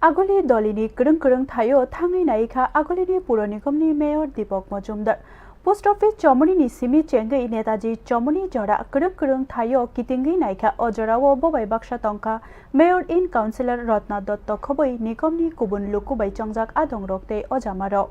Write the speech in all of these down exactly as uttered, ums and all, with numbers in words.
Aguli dolini kwrwng kwrwng thaio thangwi naikha Agulini Puro Nigomni Mayor Deepak Majumdar. Post Office Chomoni ni simi chengwi Netaji Chomoni jora kwrwng kwrwng thaio kitingwi naikha, o jorao bobai baksa tongkha Mayor in Councillor Ratna Dotto khobwi Nigomni kubun luku bai chongjak adongrok tei ojamarok.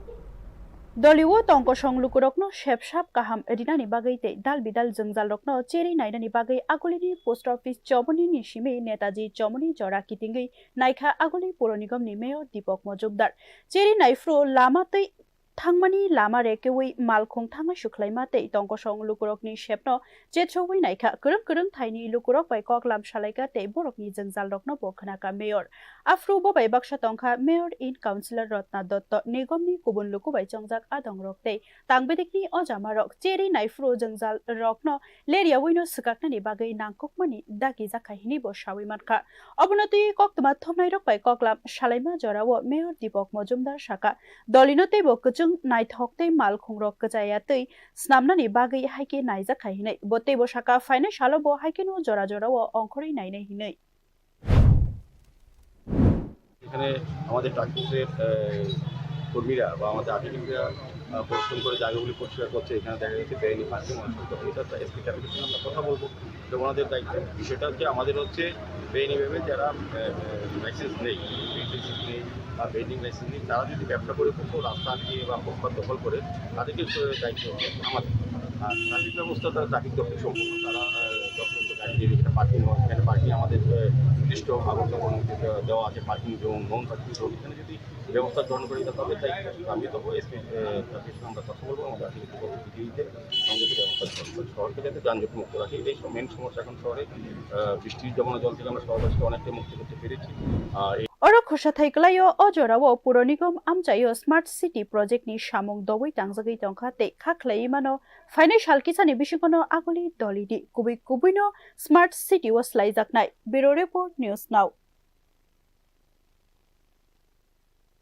Dolio tongkosong lukurokno sepsap kaham rinani bagwi tei dal bidal jwngjalrokno cherwi nainani bagwi Agulini Post Office Chomoni ni simi Netaji Chomoni jora kitingwi naikha Aguli Puro Nigomni Mayor Deepak Majumdar. Cherwi naiphuru lama tei thangmani lama rekewi malkhung thangma sukhlaima tei tongkosong lukurokni sepno chethrogwi naikha. Kwrwng kwrwng thaini lukurok bai koklam salaikha tei borokni jwngjalrokno bo khnakha Mayor. Aphuru bobai baksa tongkha Mayor in Councillor Ratna Dotto, Nigomni kubun luku bai chongjak adongrok tei tangbedekni ojamarok. Cherwi naiphuru jwngjalrokno leryawi no swkaknani bagwi nangkukmani dagi jakha hinwi bo sawi mankha. Obono twi koktwma thumnairok bai koklam salaima jorao Mayor Deepak Majumdar sakha, dolino teibo kwchwng naithok tei malkhungrok kwchaya twi snamnani bagwi haikhe naijakha hinwi. Bo teibo sakha, phainai salo bo haikheno jora jorao ongkhorwi nainai hinwi. এখানে আমাদের ট্রাফিকের কর্মীরা বা আমাদের আধিকারিকরা আহ, পরিশ্রম করে জায়গাগুলি পরিষ্কার করছে। এখানে দেখা যাচ্ছে বেআইনি পার্কিং অনেক সংখ্যক হয়েছে। তো এসপি ট্রাফিকের সঙ্গে আমরা কথা বলবো, এটা ওনাদের দায়িত্ব। বিষয়টা হচ্ছে আমাদের হচ্ছে বেআইনিভাবে যারা লাইসেন্স নেই, ট্রেড লাইসেন্স নেই বা ভেন্ডিং লাইসেন্স নেই, তারা যদি ব্যবসা করে কোথাও রাস্তা আটকে বা ফুটপাত দখল করে, তাদেরকে দায়িত্ব হচ্ছে আমাদের। আর ট্রাফিক ব্যবস্থা তারা ট্রাফিক দপ্তর সম্পূর্ণ, তারা আহ, যথাযথ গাড়ি দিয়ে এখানে পার্কিং হয়, এখানে পার্কিং আমাদের আহ, নির্দিষ্ট কাগজ জমা দেওয়া আছে, পার্কিং জোন, নন পার্কিং জোন। এখানে যদি ব্যবস্থা গ্রহণ করে দিতে হবে, তাই আমি তবু এসপি ট্রাফিক সঙ্গে আমরা কথা বলবো, আমাদের আসলে কি করতে দিতে দিতে আমাদেরকে ব্যবস্থা গ্রহণ করতে, শহরকে যাতে যানজট মুক্ত রাখি। এটাই মেন সমস্যা এখন শহরে। আহ, বৃষ্টির জমানো জল থেকে আমরা শহরবাসীকে অনেকটাই মুক্ত করতে পেরেছি। আর এই Oro khorsa thai kwlaio, o jorao Puro Nigom amchaio Smart City Project ni samung dowi tangjagwi tongkha tei kha khlaiwi mano phainai sal kisani bisingono Aguli dolini kubui kubuino Smart City o swlaijaknai. Bureau Report, News Now.